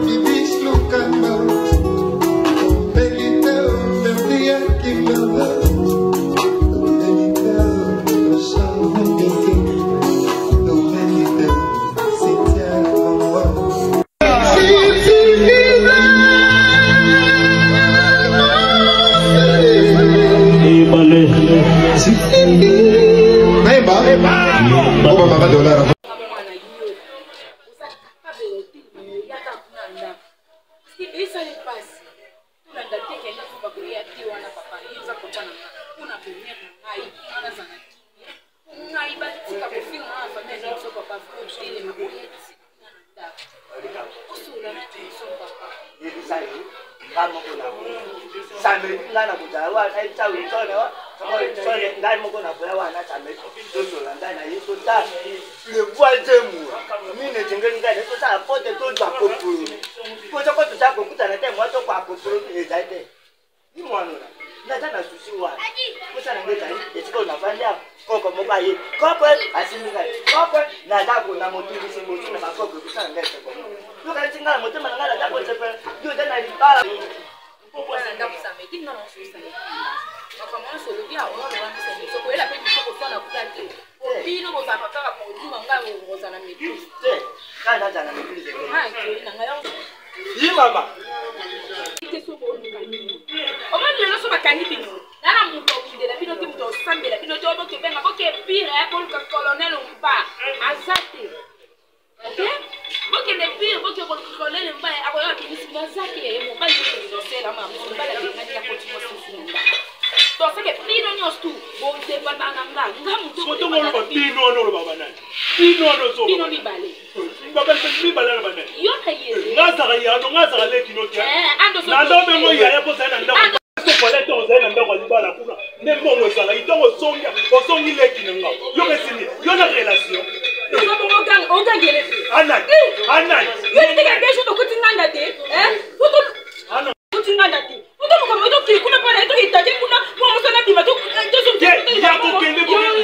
Bibiche Lukamba Belite Ferdi Kimberle Belite Charles Beke Belite Cynthia Mangwa. Ebale. Nayemba obamaka dollar. Oza capable ya kotelema oyaka kuna na ndako parce que esali mpasi tolanda te kende kuba koya te wana papa yo oza papa na nga mpona bonheur na ngai naza na kimia mpo ngai batika kofinga nga na famille ya biso papa otelema oya ti kuna na ndako osolola na biso papa. Yebisa ye nga moko na samedi nga na kozala wana sone ngai moko na koya wana samedi tosola ngai na ye totala le voisin nini esengeli ngai na tosala po te tozwa kompromis po soko toza kokutana te mwa tokwa kompromis ezali te ni mwana naza na susi wana posa na ngai ezali esika oyo nafandi awa koko moko aye koko asimbi ngai koko naza na motungisi motu na bakoko ekosala ngai eseko yokanisi ngai na motema na ngai naza kosepela yo oza na libala. Wana ndako samedi nga na ososala makambo nyonso olobi awa wana biso koyela mpe biso kosala kuna te bino bozalaka kaka koduma ngai ozala na maîtrise te ngai nazala na maîtrise te na ngai yi mama te so boluka nini omoni lelo so bakangi bino nana moto akundela bino te moto osambela bino te bokebenga bokepire boluka colonel mba aza te Ok? Bokende pire, boke kolele mbaye akoya bimisi bino aza te ye mobali yo présidentiel ama musu mobali abengani ya koti mwasi musu na ndako. Donc c'est que bino nyonso tout bodepanda na nga nga moto Soki oloba bino wana oloba banani? Bino wana ozo bino mibale. Babali mibale na banani? Yo na ye. Nga azaka yano, nga azaka leki no te. Eh, ando Na ndo bengo yaya po zali na ndako. Fallait ntango ozali na ndako ya libala kuna nde mbongo ezalaki ntango ozongi ozongi leki na nga yo mesini yo na relation ogangele anani anani yo teke dejo tokuti nganda te kuti nganda te otoluka tokei kuna mpona toketake kuna mwa mwasi wana bima yakokende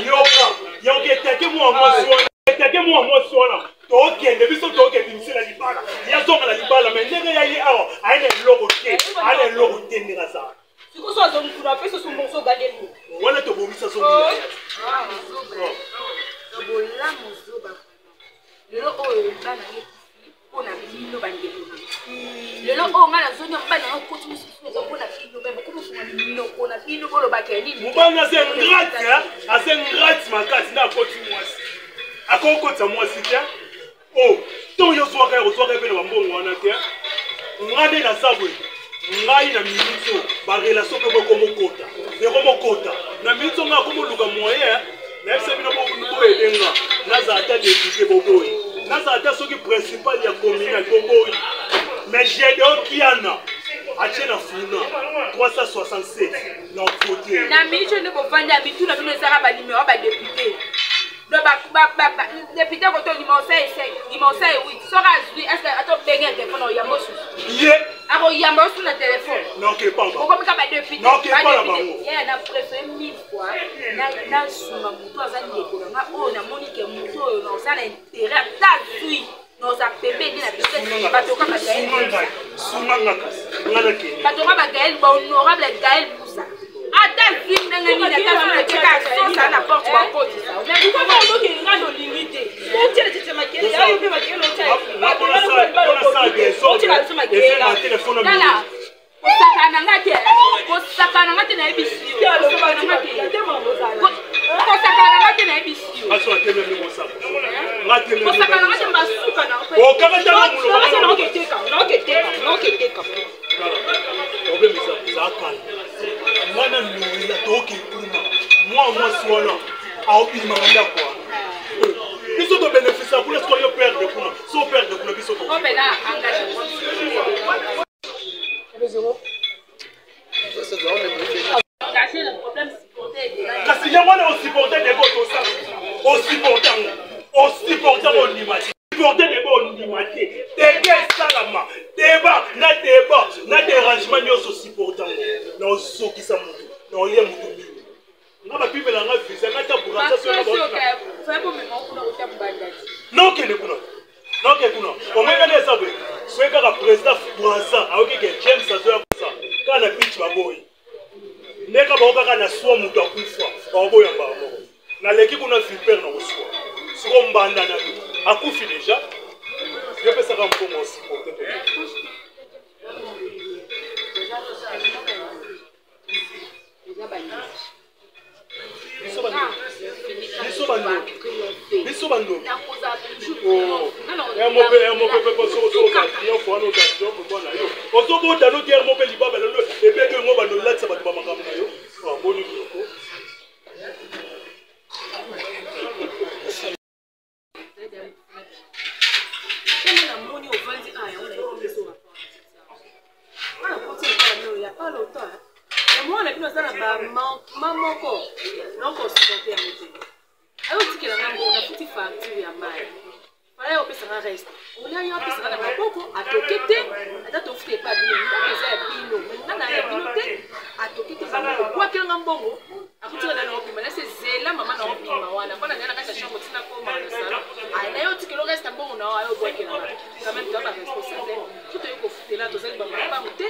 yoka yakoketake mwa mwasi wana etake mwa mwasi wana tokende biso tokende misela libala yazonga na libala me ndenge ya ye awa aye na eloko te aye na eloko te ndenge azala sikoso azongi kuna apesi oso mbongo ogandeli wana tobongisa zongi bolamu zoba lelo oyo bana mpo na bino bandeko na lelo oyo ngai nazongi mobali nanga okoti mosusu eza mpo na bino me bokomofunga minoko na bino bolobaka ya nini mobali aza ingrate aza ingrate makasi nde akoti mwasi akokotisa mwasi te o oh, ntongo yo ozwaka ya kozwaka ye mpe na bambongo wana te ngai nde naza boye ngai na minute oyo barelation mpe ekomokota ekomokota na minute oyo ngai akomoluka moyen nayebisa bino boyede nga nazala ata depute boboyi nazala ata soki principal ya communal boboyi mais gedeon kiana atie na funa 367 na vote na minute oyo nde bovandi ya mitu na bino ezaka banimero ya badepute donc député koto numéro 5 5 numéro 5 8 soki azwi est-ce ata obenge ya telefone oyamba osusu ye akoyamba osu na telefone okomi ka badepute ye na préféré mille fois nasunga motu aza ndeko na nga oyo namoni ke motu oyo naoza na intérêt ata azwi noza pembeni na biso bato kaka Gaël bato kaka Gaël ba honorable Gaël Moussa ata zwi ndenge nini ata soki oteka sosa na porte bakotisa tala kosakana nga te kosakana nga te nayebisi yo kosakana nga te kosakana nga te nayebisi yo kosakana nga te masuka na naoketeka mwana noela toke kuna mwa mwasi wana aobima na ndako wana biso tobenefisia kuna sikoyo yo perde kuna so perde kuna biso kasi yango wana osupporte dego tosala osupporte yango osupporte yango ondima te supporte dego ondima te dege esalama deba na deba na dérangement nyonso osupporte yango na osokisa motu na olia motu mingi nga bapimela nga visa nga ta nokende kuna noke kuna omoi nga nde eza boye soki kaka Président Brazza ayoki ke James azoya kosa kaka na beach baboyi. Ndeka bango kaka na swa moto akufa bakoboya mbala moko. Naleki kuna vipere na koswa. Siko mbanda na yo akufi deja. Yo pesaka mbongo osupporte to. Biso bandoki. Biso bandoki. Biso bandoki. Ozobota no guerre moko libaba lelo ebeti yango bando olatisa bato bamakambo na yo boni biloko. Namoni ovandi awa, yango nayebi biso wana koti epai no ya pas longtemps. Mwana bino aza na bamanquement moko nakosupporte yango te. Ayotikela nga mbongo, nafuti facture ya mai, fala opesanga reste, olia yo apesanga na maboko, atoke te. Ata tofuta epa bino, ndako eza ya bino, me nga na ya bino te. Atoke te, bango obwakelanga mbongo, akutika na naobima nase zela mama naobima wana mpona ngai na kati ya chambre ntina koma na salon naye otikela reste mbongo na ayo obwakelanga. Quand même toza baresponsable, so toyei kofutela, tozali bamapango te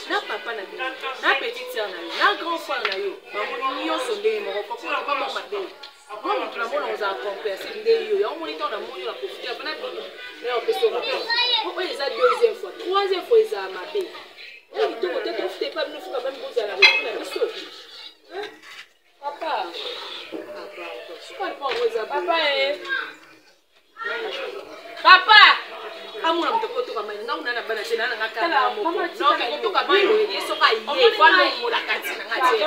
na papa na bino na petite sœur na yo na grand frère na yo, bango nyonso ndenge moko. Comportement moko mabe. Mwa motu namona ozala complexe nde yo yango moni ntango namoni yo na profite mpona bino na opesi rapport oyo eza deuxième fois, troisième fois ezala mabe oyo kitoko te. Tofuta epa bino, fuka meme bozala na retour na biso. Papa, suka lipo yango eza papa e papa amona moto akotoka mai nga una na bana te na nanga kaka moko noke kotoka mai oyo ye soki aye falongola kati na nga te.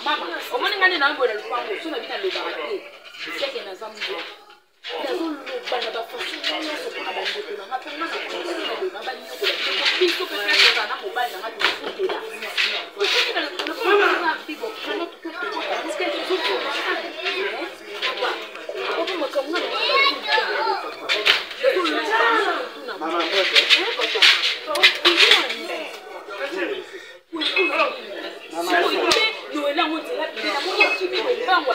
Mama, omoni nga nde naambola lupango so na bino, alobaka te seke naza mbwa, nazoloba na bafaçon nyonso mpona bandeko na nga, mpo nga na na banyokola biso mpe place ozala na mobali na nga tofutela. Mama mbote. Noela yango nzela namoni akimi lopango,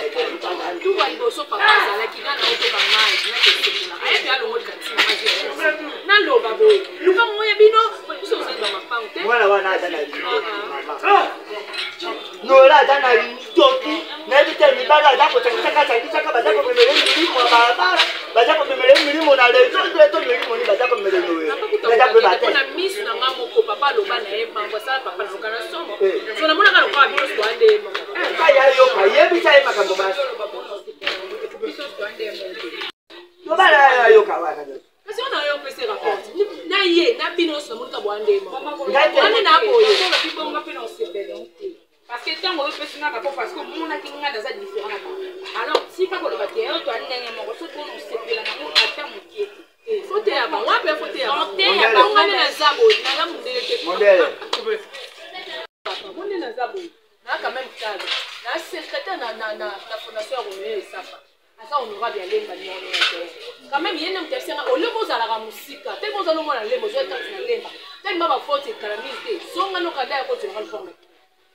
tuba liboso papa azalaki nga na otoka mai nakesepela ayebi alongoli kantina naloba boye lupango ya bino, biso ozali bamapango te. Mwana wana aza na lindoki, mama. Noela aza na lindoki, nayebi te. Mibali aza kosangisaka sangisaka, baza komemele milimo ya balabala, baza komemele milimo na réseau to milimo nini baza komemele Noela, naza koyeba te. Na miso na nga moko, papa aloba na ye mango asala papa naloka na somo so namonaka lokola biso toa nde moko. Ka ya yoka, yebisa ye makambo basi biso toa nde moko. Tobala ya yoka wana. Kasi wana yo opesi rapport na ye na bino nyonso, namonika bwa nde moko. Ngai te. Wana na boye. Olobi bongo mpe na osepela te, parce que ntango oyo opesi nga rapport, parce que omonaki nga naza différent na bango, alors tika koloba te oyo toa ndenge moko. Soki ona osepela nango ata mokie te. Faute ya bango wapi? Faute ya bango Te ya bango. Nga nde naza boye, naza mondele te. Mondele. Papa ngo nde naza boye, naa quand même cadre na secrétaire na fondation ya Romeo Esafa, aza honorable ya Lemba numéro 91. Quand même ye nde moto abisenga olio bozalaka mosika te, bozala omona Lemba, ozwa kati na Lemba telema bafaute ekala mingi te, zonga nokanda ya kozwelaka lupango.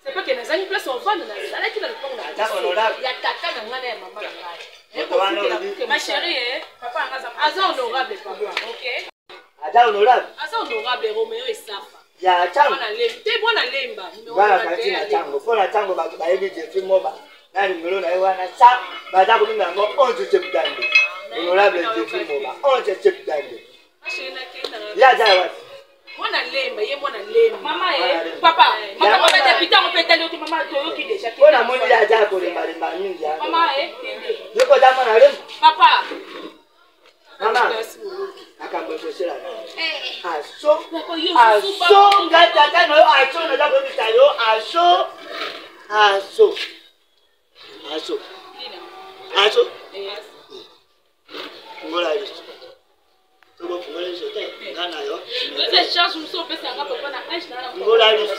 C'est pas que nazangi place ovanda, nazalaki na lupango na Aza biso honorable. ya tata na ngai na ya mama na ngai. Moto wana olobi. Ma chérie, eh, papa anga aza Aza honorable, papa. Ok. Aza honorable. Aza honorable Romeo Esafa. Ya ntango. Mwana Lemba te, mwana Lemba numéro Bana 21 kati na ya Lemba. ntango mpo na ntango bato bayebi Jeffrey Moba na nimero na ye wana sa baza kobenga yango 11 septembre. Honorable Jeffrey Moba, 11 septembre. Ma chérie, nakei na Ye aza ya wapi? Mwana Lemba, ye mwana Lemba. Mama e papa, makambo badepute yango mpe etali yo te, mama, toyoki déjà. Mpo namoni ye aza ya kolembalemba mingi ya. Mama e kende. Yo koza mwana Lemba. Papa. Mama, makambo ekosela na aso aso nga tata na yo aso, naza koyebisa yo aso aso aso aso. Fungola liso, tokofungola liso te, nga na yo. Charge mosusu opesanga papa na age na Fungola liso,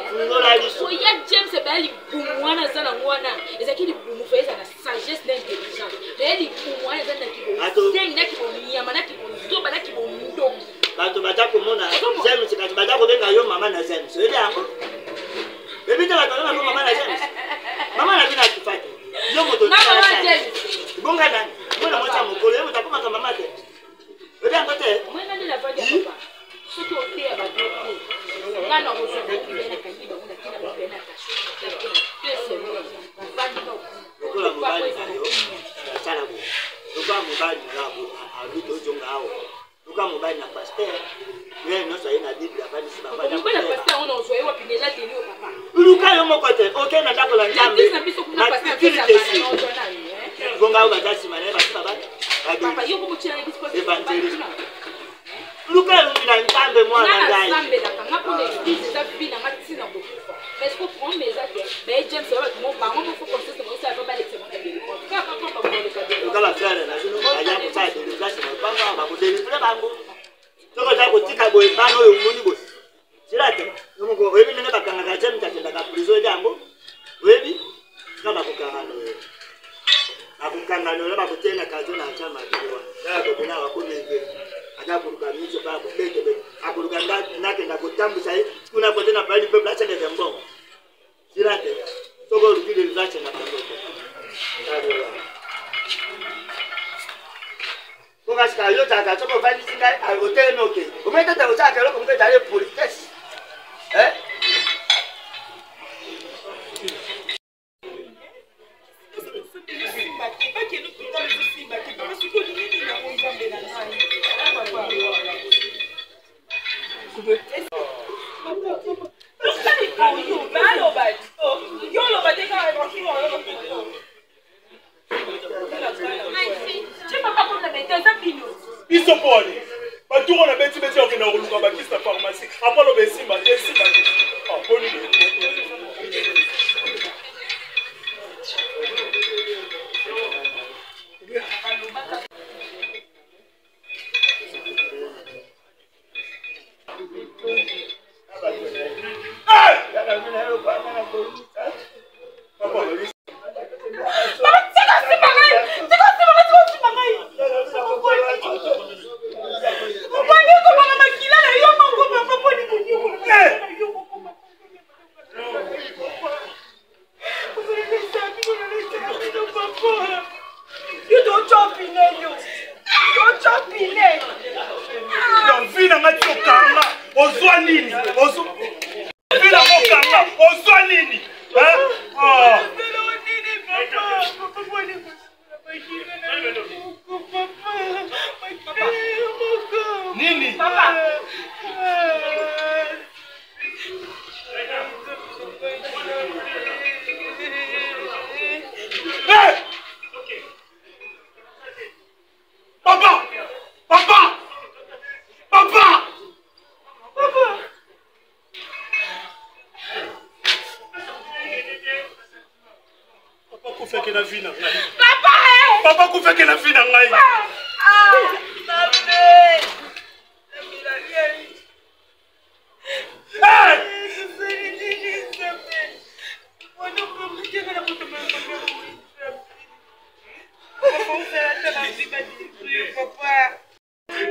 fungola liso. Oya James ebaya libumu wana aza nango wana, ezalaki libumu fa eza na sagesse na intelligence, baya libumu wana eza na kibozengi na kibonyama na kibozoba na kibondoki. Bato baza komona James, kasi baza kobenga yo mama na James. Oyebi yango, oyebi te? Bato babengaka mama na James, mama na bino akufa te, yo moto. Na mama James. Bonga nani mwana mwasi ya mokolo, ye moto akomaka mama te, oyebi yango te? Omoi nde navandi ya papa soki Nga na kozwa bango mpe nakangi bango nakina bango mpe na kasho na deux semaines bavandi na lokola mobali na yo nasala boye lokola mobali na yo alobi tozonga awa lokola mobali na paster ye nyonso aye na bible avandisi mobali na paster yango nazwa ye wapi na elateli yo papa luka yo moko te oke na ndako na nzambe na bonga oyo baza nsima na ye basi babana evangeliste luka elongi na nzambe mwana ngai nasambelaka nga mpona eglise eza vi na nga ntina kokufa mais siko problème eza te baye james oyo bato bango moko conscience bango esala balekisa bango na délivrance kaka mpo bakoleka luka bafrere na bino baya kosala délivrance na lopango awa bakodelivre bango soki oza kotika boye bana oyo omoni boye sila te moko oyebi ndenge bakangaka james akendaka prison ede yango oyebi sika bakokanga noyo bakokanga noyo bakotie na kazo na acha mabele wana kaka kokenda bakomi eve ata koluka miso mpe akobetebe akoluka nakenda kotambwisa ye kuna kote na palais du peuple asengeke mbongo sila te soki oluki delivrance na bango te mpo sika yo ozalaka soki ofandisi ngai otelemi okei omoni tata osalaka eloko moko ezali politesse Biso mpo ani baturo na beti beti akenda koluka bakisi na pharmacie apo aloba esimba te esimba te boni. Vi na ngai ti okanga ozwa nini vi na okanga ozwa nini? Nini? Hey! Papa! Papa! Papa! Papa! Papa kufeke na vie na ngai. Papa! Papa kufeke na vie na ngai. Hey!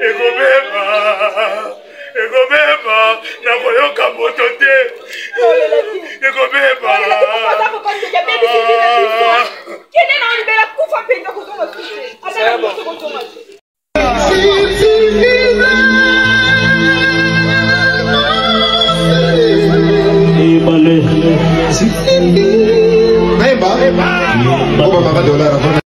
Ekobeba, ekobeba, nakoyoka moto te. Ekobeba. Kende na olibela kufa mpenza kozonga susu ata na moto kozonga te. Ebale. Nayemba. Obamaka dollar avant.